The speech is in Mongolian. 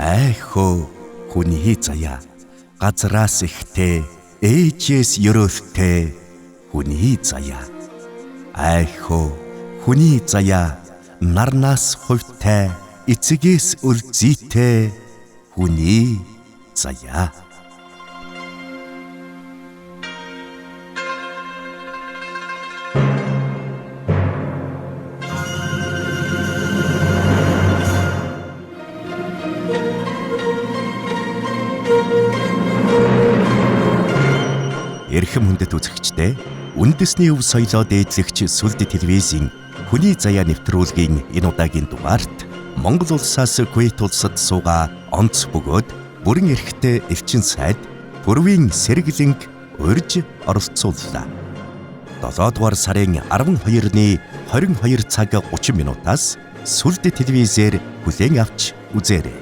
Айхөө хүний заяа, газраас ихтэй, ээжээс ерөөлтэй хүний заяа. Айхөө хүний заяа, нарнаас хувьтай, эцэгээс үлзийтэй хүний заяа. Эрхэм хүндэт үзэгчдээ, үндэсний өв соёлоо дээдлэгч Сүлд телевизийн Хүний заяа нэвтрүүлгийн энэ удаагийн дугаарт Монгол улсаас Кувейт улсад суугаа онц бөгөөд бүрэн эрхтэй элчин сайд Пүрвийн сэргэлэнг урьж оролцууллаа. 7 дугаар сарын 12-ны 22 цаг 30 минутаас Сүлд телевизээр хүлээн авч үзээрэй.